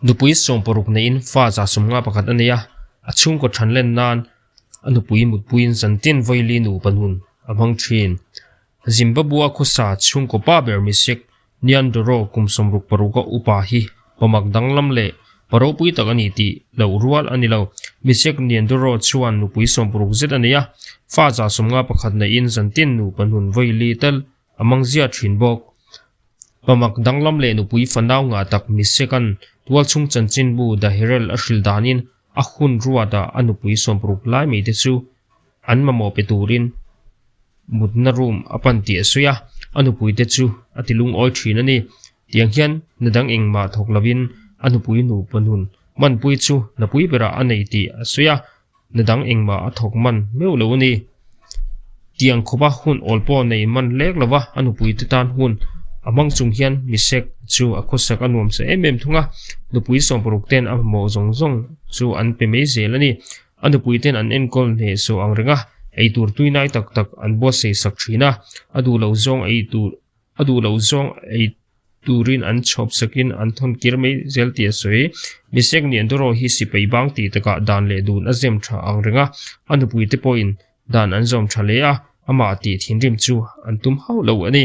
Nupui 60 neiin fa 151 a nei a, a chhungkaw than len nan a nupui mutpuiin zantin vawili nupa nun a hmang thin. Zimbabwe-a khawsa chhungkaw pa ber Misek Nyandoro kum 66 a upa hi pamak danglam leh pa ropui tak a ni tih loh rual a ni lo. Misek Nyandoro chuan nupui 60 zet a nei a, fa 151 neiin zantin nupa nun vawili tal a mang zia thin bawk. Pamak danglam leh nupui fanau ngah tak Misekan tualchhung chanchinbu The Herald a hrilh danin a hun ruatah a nupui 60 lai mai te chu an mamawh pe turin mutna room a pan tih a sawi a, a nupui te chu a ti lungawi thin a ni. Tiang hian na dang engmah thawk lovin a nupui nupa nun manpui chu napui berah a nei tih a sawi a, na dang engmah a thawk man meuh lo a ni. Tiang khawpa hun awl pawh nei man lek lova a nupui te tan hun a hmang chung hian Misek chu a khawsak a nuam sa em em thung a, nupui 60 ten a mamawh zawng zawng chu an pe mai zel a ni. A nupui ten an enkawl hneh sawh ang reng a, eitur tuinai tak tak an buatsaih sak thin a, a duh loh zawng eitur a duh loh zawng ei turin an chhawp sakin an thawn kir mai zel tih a sawi. Misek Niandoro hi sipai bang tih takah dan leh dun a zem tha ang reng a, a nupui te pawhin dan an zawm tha hle a, amah tih thinrim chu an tum hauh lo a ni.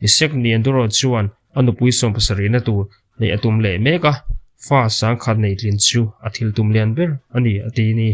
Misek Niandoro chuan a nupui 70 na tur neih a tum leh mek a, fa 1000 nei tlin chu a thil tum lian ber a ni a ti a ni.